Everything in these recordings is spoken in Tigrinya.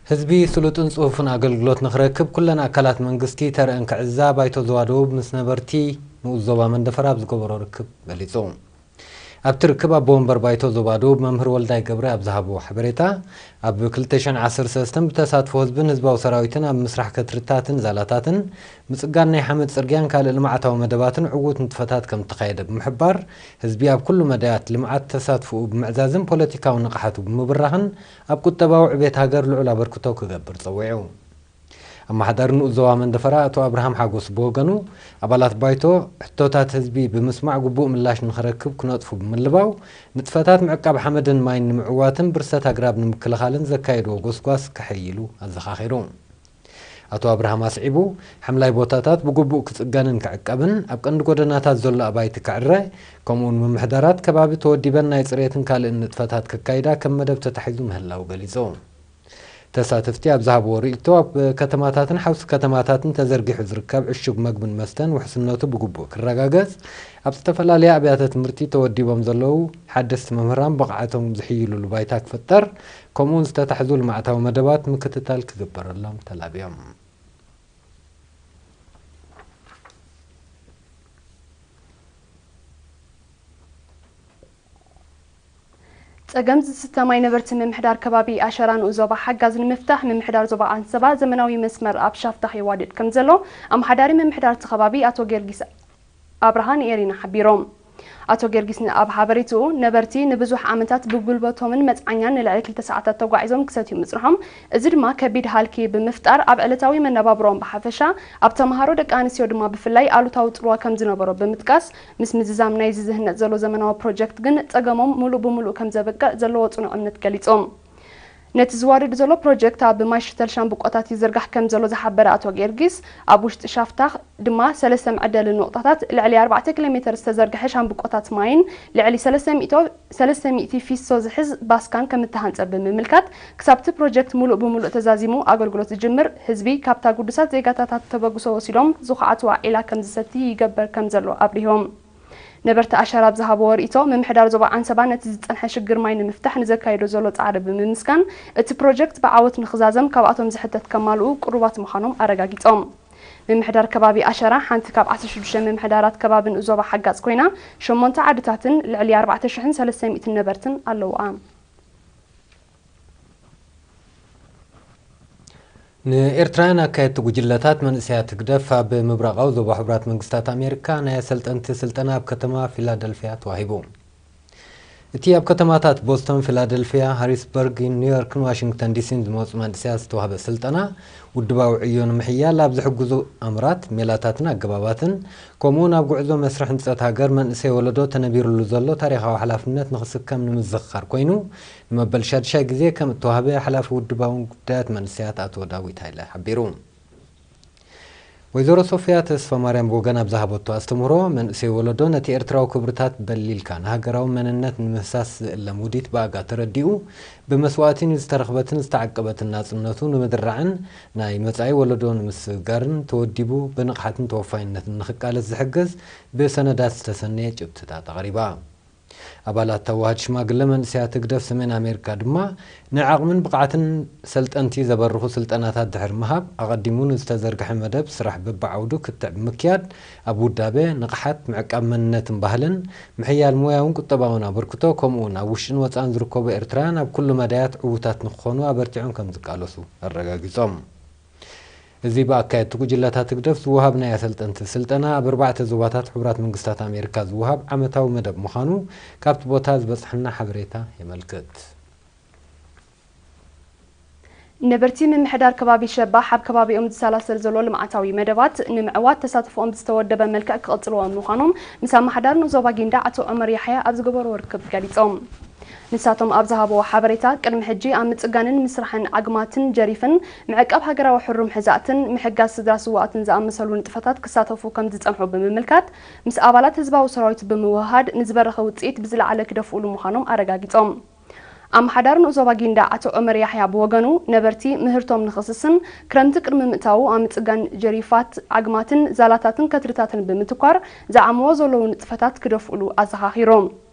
ህዝቢ ስሉጥን ጽፉፍን ኣገልግሎት ንኽረክብ ኩለን ኣካላት መንግስቲ ተረአን ክዕዛ ባይቶ ዞባ ደቡብ ምስ ነበርቲ ንኡስ ዞባ መንደፈራ ኣብ ዝገበሮ ርክብ ገሊጹ። ኣብቲ ርክብ ኣቦ ወንበር ባይቶ ዞባ ደቡብ መምህር ወልዳይ ገብረ ኣብ ዝሃብዎ ሓበሬታ፣ ኣብ ክልተ ሽሕን ዓሰርተ ሰለስተን ብተሳትፎ ህዝብን ህዝባዊ ሰራዊትን ኣብ ምስራሕ ከትርታትን ዛላታትን፣ ምጽጋን ናይ ሓመድ ጽርግያን ካልእ ልምዓታዊ መደባትን ዕዉት ንጥፈታት ከም እተኻየደ ብምሕባር፣ ህዝቢ ኣብ ኩሉ መዳያት ልምዓት ተሳትፎኡ ብምዕዛዝን ፖለቲካዊ ንቕሓቱ ብምብራኽን ኣብ ቁጠባዊ ዕቤት ሃገር ልዑል ኣበርክቶ ክገብር ጸዊዑ። ኣመሓዳሪ ንኡስ ዞባ መንደፈራ ኣቶ ኣብርሃም ሓጎስ ብወገኑ፣ ኣባላት ባይቶ ሕቶታት ህዝቢ ብምስማዕ ግቡእ ምላሽ ንኽረክብ ክነጥፉ ብምልባው፣ ንጥፈታት ምዕቃብ ሓመድን ማይን ንምዕዋትን ብርሰት ኣግራብ ንምክልኻልን ዘካየድዎ ጎስጓስ ከሐይሉ ኣዘኻኺሩ። ኣቶ ኣብርሃም ኣስዒቡ፣ ሓምላይ ቦታታት ብግቡእ ክጽገንን ክዕቀብን፣ ኣብ ቀንዲ ጎደናታት ዘሎ ኣባይቲ ክዕረ፣ ከምኡውን ምምሕዳራት ከባቢ ተወዲበን ናይ ጽሬትን ካልእን ንጥፈታት ከካይዳ ከም መደብ ተታሒዙ ምህላው ገሊጹ። ተሳተፍቲ ኣብ ዝሃብዎ ርእይቶ፣ ኣብ ከተማታትን ሓውሲ ከተማታትን ተዘርጊሑ ዝርከብ ዕሹግ መግብን መስተን ውሕስነቱ ብግቡእ ክረጋገጽ፣ ኣብ ዝተፈላለያ ኣብያተ ትምህርቲ ተወዲቦም ዘለዉ ሓደስቲ መምህራን ብቕዓቶም ዝሕይልሉ ባይታ ክፍጠር፣ ከምኡውን ዝተታሕዙ ልምዓታዊ መደባት ምክትታል ክግበረሎም ተላብዮም። ጸገም ዝስተ ማይ ነበርቲ ምምሕዳር ከባቢ ኣሸራ ንኡስ ዞባ ሓጋዝ ንምፍታሕ ምምሕዳር ዞባ ዓንሰባ ዘመናዊ መስመር ኣብ ሻፍታ ይዋድድ ከም ዘሎ ኣመሓዳሪ ምምሕዳር እቲ ከባቢ ኣቶ ጊዮርጊስ ኣብርሃ ንኤሪና ሓቢሮም። ኣቶ ጊዮርጊስ ኣብ ሓበሬትኡ፣ ነበርቲ ንብዙሕ ዓመታት ብጉልበቶምን መጽዓኛን ንልዕሊ ክልተ ሰዓታት ተጓዒዞም ክሰትዩ ምጽንሖም፣ እዚ ድማ ከቢድ ሃልኪ ብምፍጣር ኣብ ዕለታዊ መነባብሮኦም ብሓፈሻ፣ ኣብ ተምሃሮ ደቂ ኣንስትዮ ድማ ብፍላይ ኣሉታዊ ጽልዋ ከም ዝነበሮ ብምጥቃስ፣ ምስ ምዝዛም ናይዚ ዝህነጽ ዘሎ ዘመናዊ ፕሮጀክት ግን ጸገሞም ምሉእ ብምሉእ ከም ዘብቅዕ ዘለዎ ጽኑዕ እምነት ገሊጾም። ነቲ ዝዋደድ ዘሎ ፕሮጀክት ኣብ ማይ ሽተል ሻምብቆታት ይዝርጋሕ ከም ዘሎ ዝሓበረ ኣቶ ጊዮርጊስ፣ ኣብ ውሽጢ ሻፍታ ድማ ሰለስተ መዐደሊ ነቑጣታት፣ ልዕሊ ኣርባዕተ ኪሎ ሜተር ዝተዘርግሐ ሻምብቆታት ማይን ልዕሊ ሰለስተ ሚእቲ ፊሶ ዝሕዝ ባስካን ከም እተሃንጸ ብምምልካት፣ ክሳብቲ ፕሮጀክት ሙሉእ ብሙሉእ ተዛዚሙ ኣገልግሎት ዝጅምር፣ ህዝቢ ካብታ ግዱሳት ዜጋታታት ተበግሶ ወሲዶም ዝኹዓትዋ ዒላ ከም ዝሰቲ ይገበር ከም ዘሎ ኣብሪሆም። ነበርቲ ኣሸራ ኣብ ዝሃብዎ ርእይቶ፣ ምምሕዳር ዞባ ዓንሰባ ነቲ ዝጸንሐ ሽግር ማይ ንምፍታሕ ንዘካየዶ ዘሎ ጻዕሪ ብምምስጋን፣ እቲ ፕሮጀክት ብዓወት ንኽዛዘም ካብኣቶም ዝሕተት ከማልኡ ቅሩባት ምዃኖም ኣረጋጊጾም። ምምሕዳር ከባቢ ኣሸራ ሓንቲ ካብ ዓሰርተ ሽዱሽተ ምምሕዳራት ከባቢ ንኡስ ዞባ ሓጋዝ ኮይና፣ ሸሞንተ ዓድታትን ልዕሊ ኣርባዕተ ሽሕን ሰለስተ ሚእትን ነበርትን ኣለውኣ። ንኤርትራውያን ኣካየድቲ ጉጅለታት መንእሰያት ህግደፍ ኣብ ምብራቓዊ ዞባ ሕቡራት መንግስታት ኣሜሪካ ናይ ኣሰልጠንቲ ስልጠና ኣብ ከተማ ፊላደልፊያ ተዋሂቡ። እቲ ኣብ ከተማታት ቦስቶን፣ ፊላደልፊያ፣ ሃሪስበርግ፣ ኒውዮርክን ዋሽንግተን ዲሲን ዝመጹ መንእሰያት ዝተዋህበ ስልጠና፣ ውድባዊ ዕዮ ንምሕያል ኣብ ዝሕግዙ ኣምራት፣ ሜላታትን ኣገባባትን፣ ከምኡውን ኣብ ጉዕዞ መስርሕ ህንጸት ሃገር መንእሰይ ወለዶ ተነቢርሉ ዘሎ ታሪኻዊ ሓላፍነት ንኽስከም ንምዝኽኻር ኮይኑ፣ ንመበል ሻድሻይ ግዜ ከም እተዋህበ ሓላፊ ውድባውን ጉዳያት መንእሰያት ኣቶ ዳዊት ሃይለ ሓቢሩ። ወይዘሮ ሶፍያ ተስፋማርያም ብወገና ኣብ ዝሃበቶ ኣስተምህሮ፣ መንእሰይ ወለዶ ነቲ ኤርትራዊ ክብርታት በሊልካ ንሃገራዊ መንነት ንምህሳስ ዝእለም ውዲት ብኣጋ ተረዲኡ፣ ብመስዋእቲ ንዝተረኽበትን ዝተዓቀበትን ናጽነቱ ንምድራዕን ናይ መጻኢ ወለዶ ንምስግጋርን ተወዲቡ ብንቕሓትን ተወፋይነትን ንኽቃለስ ዝሕግዝ ብሰነዳት ዝተሰነየ ጭብጥታት ኣቕሪባ። ኣባላት ኣዋህድ ሽማግለ መንእሰያት ህግደፍ ሰሜን ኣሜሪካ ድማ ንዓቕምን ብቕዓትን ሰልጠንቲ ዘበርኹ ስልጠናታት ድሕሪ ምሃብ፣ ኣቐዲሙ ንዝተዘርግሐ መደብ ስራሕ በብዓውዱ ክትዕ ብምክያድ፣ ኣብ ውዳበ፣ ንቕሓት፣ ምዕቃብ መንነትን ባህልን፣ ምሕያል ሞያውን ቁጠባውን ኣበርክቶ፣ ከምኡውን ኣብ ውሽጥን ወጻእን ዝርከቡ ኤርትራውያን ኣብ ኩሉ መዳያት ዕዉታት ንክኾኑ ኣበርቲዖም ከም ዝቃለሱ ኣረጋጊጾም። እዚ ብኣካየድቲ ጉጅለታት ህግደፍ ዝወሃብ ናይ ኣሰልጠንቲ ስልጠና፣ ኣብ ኣርባዕተ ዞባታት ሕቡራት መንግስታት ኣሜሪካ ዝወሃብ ዓመታዊ መደብ ምዃኑ ካብቲ ቦታ ዝበጽሐና ሓበሬታ የመልክት። ነበርቲ ምምሕዳር ከባቢ ሸባሕ ኣብ ከባቢኦም ዝሰላሰል ዘሎ ልምዓታዊ መደባት ንምዕዋት ተሳትፎኦም ብዝተወደበ መልክዕ ክቕጽልዎ ምዃኖም ምስ ኣመሓዳሪ ንኡስ ዞባ ጊንዳዕ ኣቶ ዑመር ያሕያ ኣብ ዝገበርዎ ርክብ ገሊጾም። ንሳቶም ኣብ ዝሃብዎ ሓበሬታ፣ ቅድሚ ሕጂ ኣብ ምጽጋንን ምስራሕን ዓግማትን ጀሪፍን፣ ምዕቃብ ሃገራዊ ሕሩም ሕዛእትን ምሕጋዝ ስድራ ስዉኣትን ዝኣመሰሉ ንጥፈታት ክሳተፉ ከም ዝጸንሑ ብምምልካት፣ ምስ ኣባላት ህዝባዊ ሰራዊት ብምውህሃድ ንዝበረኸ ውጽኢት ብዝለዓለ ክደፍኡሉ ምዃኖም ኣረጋጊጾም። ኣመሓዳሪ ንኡስ ዞባ ጊንዳዕ ኣቶ ዑመር ያሕያ ብወገኑ፣ ነበርቲ ምህርቶም ንኽስስን ክረምቲ ቅድሚ ምእታዉ ኣብ ምጽጋን ጀሪፋት፣ ዓግማትን ዛላታትን ከትርታትን ብምትኳር ዝዓምዎ ዘለዉ ንጥፈታት ክደፍኡሉ ኣዘኻኺሩ።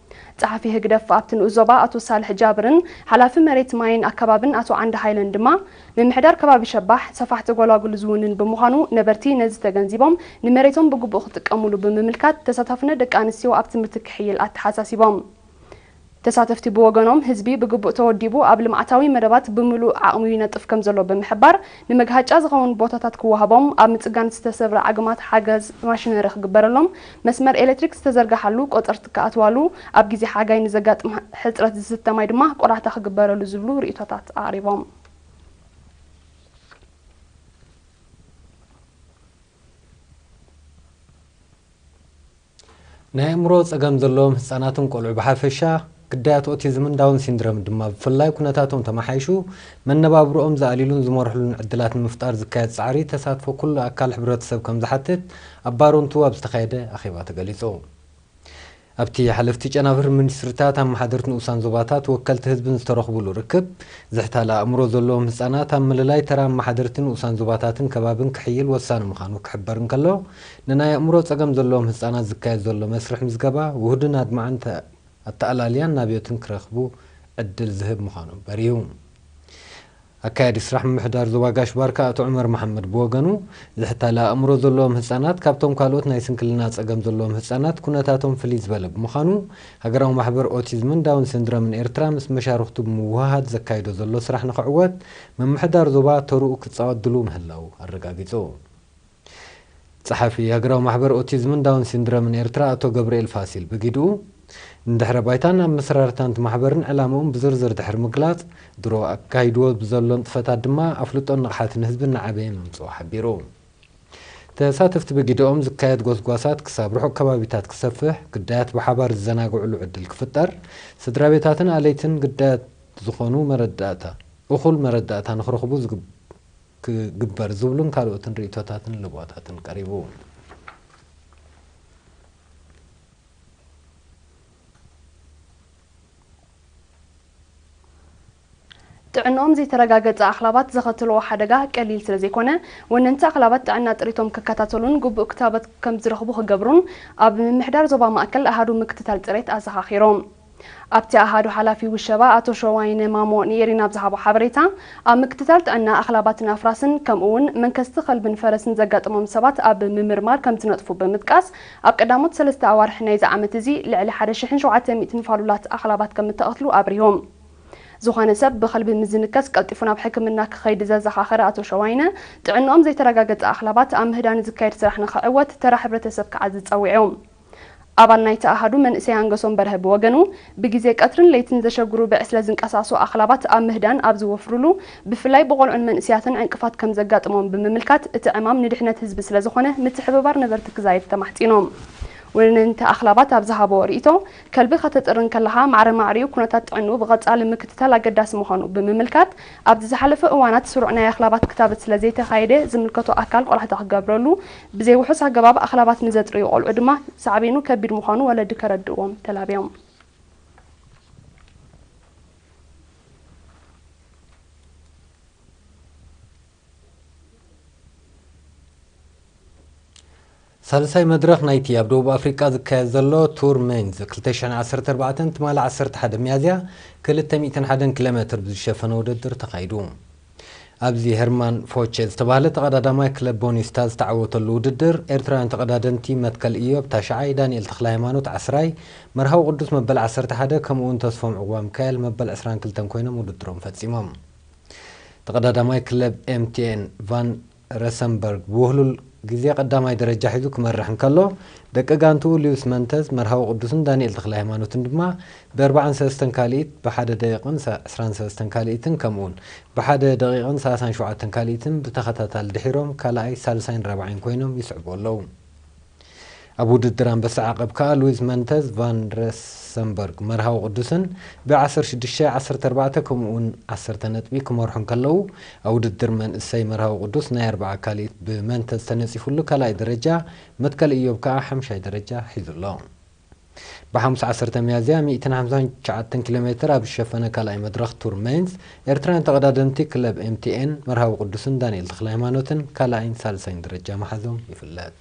ጸሓፊ ህግደፍ ኣብቲ ንኡስ ዞባ ኣቶ ሳልሕ ጃብርን ሓላፊ መሬት ማይን ኣከባብን ኣቶ ዓንደ ሃይለን ድማ፣ ምምሕዳር ከባቢ ሸባሕ ሰፋሕቲ ጎላጉል ዝውንን ብምዃኑ፣ ነበርቲ ነዚ ተገንዚቦም ንመሬቶም ብግቡእ ክጥቀሙሉ ብምምልካት፣ ተሳታፍነት ደቂ ኣንስትዮ ኣብ ትምህርቲ ክሕይል ኣተሓሳሲቦም። ተሳተፍቲ ብወገኖም፣ ህዝቢ ብግቡእ ተወዲቡ ኣብ ልምዓታዊ መደባት ብምሉእ ዓቕሙ ይነጥፍ ከም ዘሎ ብምሕባር፣ ንመግሃጫ ዝኸውን ቦታታት ክወሃቦም፣ ኣብ ምጽጋን ዝተሰብረ ዓግማት ሓገዝ ማሽነሪ ክግበረሎም፣ መስመር ኤሌክትሪክ ዝተዘርግሓሉ ቆጸርቲ ክኣትዋሉ፣ ኣብ ግዜ ሓጋይ ንዘጋጥም ሕጽረት ዝስተ ማይ ድማ ቆራሕታ ክግበረሉ ዝብሉ ርእይቶታት ኣቕሪቦም። ናይ ኣእምሮ ጸገም ዘለዎም ህጻናትን ቆልዑ ብሓፈሻ፣ ግዳያት ኦቲዝምን ዳውን ሲንድረም ድማ ብፍላይ ኩነታቶም ተመሓይሹ መነባብሮኦም ዝኣልይሉን ዝመርሕሉን ዕድላት ንምፍጣር ዝካየድ ጻዕሪ ተሳትፎ ኩሉ ኣካል ሕብረተሰብ ከም ዝሓትት ኣብ ባሮንቱ ኣብ ዝተኻየደ ኣኼባ ተገሊጹ። ኣብቲ ሓለፍቲ ጨናፍር ሚኒስትሪታት ኣመሓደርቲ ንኡሳን ዞባታት ወከልቲ ህዝብን ዝተረኽቡሉ ርክብ፣ ዝሕታለ ኣእምሮ ዘለዎም ህጻናት ኣብ ምልላይ ተራ ኣመሓደርቲ ንኡሳን ዞባታትን ከባብን ክሕይል ወሳኒ ምዃኑ ክሕበር እንከሎ፣ ንናይ ኣእምሮ ጸገም ዘለዎም ህጻናት ዝካየድ ዘሎ መስርሕ ምዝገባ ውሁድን ኣድማዕን ተ-፣ ኣተኣላልያን ናብዮትን ክረኽቡ ዕድል ዝህብ ምዃኑ በሪሁ። ኣካያዲ ስራሕ ምምሕዳር ዞባ ጋሽ ባርካ ኣቶ ዑመር መሓመድ ብወገኑ፣ ዝሕታለ ኣእምሮ ዘለዎም ህጻናት ካብቶም ካልኦት ናይ ስንክልና ጸገም ዘለዎም ህጻናት ኩነታቶም ፍልይ ዝበለ ብምዃኑ፣ ሃገራዊ ማሕበር ኦቲዝምን ዳውን ሲንድሮምን ኤርትራ ምስ መሻርኽቱ ብምውህሃድ ዘካይዶ ዘሎ ስራሕ ንኽዕወት፣ ምምሕዳር ዞባ ተርኡ ክጻወት ድሉው ምህላው ኣረጋጊጹ። ጸሓፊ ሃገራዊ ማሕበር ኦቲዝምን ዳውን ሲንድሮምን ኤርትራ ኣቶ ገብርኤል ፋሲል ብጊድኡ፣ ንድሕረ ባይታን ኣመሰራርታን እቲ ማሕበርን ዕላምኡን ብዝርዝር ድሕሪ ምግላጽ፣ ድሮ ኣካይድዎ ብዘሎ ንጥፈታት ድማ ኣፍልጦን ንቕሓትን ህዝቢ እናዓበየ ምምጽኡ ሓቢሩ። ተሳተፍቲ ብጊድኦም፣ ዝካየድ ጎስጓሳት ክሳብ ርሑቕ ከባቢታት ክሰፍሕ፣ ግዳያት ብሓባር ዝዘናግዕሉ ዕድል ክፍጠር፣ ስድራ ቤታትን ኣለይትን ግዳያት ዝኾኑ መረዳእታ፣ እኹል መረዳእታ ንኽረኽቡ ዝግብ-፣ ክግበር ዝብሉን ካልኦትን ርእይቶታትን ለበዋታትን ቀሪቡ። ጥዕንኦም ዘይተረጋገጸ ኣኽላባት ዘኸትልዎ ሓደጋ ቀሊል ስለ ዘይኮነ፣ ወነንቲ ኣኽላባት ጥዕና ጥሪቶም ክከታተሉን ግቡእ ክታበት ከም ዝረኽቡ ክገብሩን ኣብ ምምሕዳር ዞባ ማእከል ኣሃዱ ምክትታል ጽሬት ኣዘኻኺሮም። ኣብቲ ኣሃዱ ሓላፊ ውሸባ ኣቶ ሸዋይነ ማሞ ንኤሪና ኣብ ዝሃቦ ሓበሬታ፣ ኣብ ምክትታል ጥዕና ኣኽላባትን ኣፍራስን፣ ከምኡ እውን መንከስቲ ከልብን ፈረስን ዘጋጥሞም ሰባት ኣብ ምምርማር ከም ዝነጥፉ ብምጥቃስ፣ ኣብ ቀዳሞት ሰለስተ ኣዋርሕ ናይዚ ዓመት እዚ ልዕሊ ሓደ ሽሕን ሸውዓተ ሚእትን ፋሉላት ኣኽላባት ከም እተቐትሉ ኣብሪሆም። ዝኾነ ሰብ ብኸልቢ ምስ ዝንከስ ቀልጢፉ ናብ ሕክምና ክኸይድ ዘዘኻኸረ ኣቶ ሸዋይነ፣ ጥዕንኦም ዘይተረጋገጸ ኣኽላባት ኣብ ምህዳን ዝካየድ ስራሕ ንኽዕወት ተራ ሕብረተሰብ ክዓዝዝ ጸዊዖም። ኣባል ናይቲ ኣሃዱ መንእሰይ ኣንገሶም በርሀ ብወገኑ፣ ብግዜ ቀትርን ለይትን ዘሸግሩ ብዕስለ ዝንቀሳቐሱ ኣኽላባት ኣብ ምህዳን ኣብ ዝወፍሩሉ፣ ብፍላይ ብቖልዑን መንእሰያትን ዕንቅፋት ከም ዘጋጥሞም ብምምልካት፣ እቲ ዕማም ንድሕነት ህዝቢ ስለ ዝኾነ ምትሕብባር ነበርቲ ክዛይድ ተማሕጺኖም። ወነንቲ ኣኽላባት ኣብ ዝሃብዎ ርእይቶ፣ ከልቢ ከተጥሪ እንከለኻ ማዕረ ማዕሪኡ ኩነታት ጥዕንኡ ብቐጻሊ ምክትታል ኣገዳሲ ምዃኑ ብምምልካት፣ ኣብዚ ዝሓለፈ እዋናት ስሩዕ ናይ ኣኽላባት ክታበት ስለ ዘይተኻየደ፣ ዝምልከቶ ኣካል ቆላሕታ ክገብረሉ፣ ብዘይውሑስ ኣገባብ ኣኽላባት ንዘጥርዩ ቆልዑ ድማ ሳዕቤኑ ከቢድ ምዃኑ ወለዲ ከረድእዎም ተላብዮም። ሳልሳይ መድረኽ ናይቲ ኣብ ደቡብ ኣፍሪቃ ዝካየድ ዘሎ ቱር ሜንዝ ክልተ ሽሕን ዓሰርተ ኣርባዕተን ትማሊ ዓሰርተ ሓደ ሚያዝያ ክልተ ሚእትን ሓደን ኪሎ ሜትር ብዝሸፈነ ውድድር ተኻይዱ። ኣብዚ ሄርማን ፎቼ ዝተባህለ ተቐዳዳማይ ክለብ ቦኒስታ ዝተዓወተሉ ውድድር፣ ኤርትራውያን ተቐዳደምቲ መትከል ኢዮብ ታሽዓይ፣ ዳንኤል ተኽለሃይማኖት ዓስራይ፣ መርሃዊ ቅዱስ መበል ዓሰርተ ሓደ፣ ከምኡ'ውን ተስፎም ዕቑባ ሚካኤል መበል ዕስራን ክልተን ኮይኖም ውድድሮም ፈጺሞም። ተቐዳዳማይ ክለብ ኤምቲኤን ቫን ረሰንበርግ ብውህሉል ግዜ ቀዳማይ ደረጃ ሒዙ ክመርሕ እንከሎ፣ ደቂ ጋንትኡ ሊዩስ መንተዝ መርሃዊ ቅዱስን ዳንኤል ተኽለሃይማኖትን ድማ ብኣርባዓን ሰለስተን ካልኢት፣ ብሓደ ደቂቕን ሰ-፣ ዕስራን ሰለስተን ካልኢትን ከምኡውን ብሓደ ደቂቕን ሰላሳን ሸውዓተን ካልኢትን ብተኸታታሊ ድሒሮም ካልኣይ፣ ሳልሳይን ራብዓይን ኮይኖም ይስዕቡ ኣለዉ። ኣብ ውድድር ኣንበሳ ዓቐብ ከኣ ሉዊስ መንተዝ ቫን ረሰንበርግ መርሃዊ ቅዱስን ብ ዓሰርተ ሽዱሽተ፣ ዓሰርተ ኣርባዕተ ከምኡውን ዓሰርተ ነጥቢ ክመርሑ እንከለዉ፣ ኣብ ውድድር መንእሰይ መርሃዊ ቅዱስ ናይ ኣርብዓ ካልኢት ብመንተዝ ተነጺፉሉ ካልኣይ ደረጃ፣ መትከል ኢዮብ ከኣ ሓምሻይ ደረጃ ሒዙ ኣሎ። ብሓሙስ ዓሰርተ ሚያዝያ ሚእትን ሓምሳን ትሽዓተን ኪሎ ሜትር ኣብ ዝሸፈነ ካልኣይ መድረኽ ቱር ሜንዝ፣ ኤርትራውያን ተቐዳደምቲ ክለብ ኤምቲኤን መርሃዊ ቅዱስን ዳንኤል ተኽለሃይማኖትን ካልኣይን ሳልሳይን ደረጃ ምሓዞም ይፍለጥ።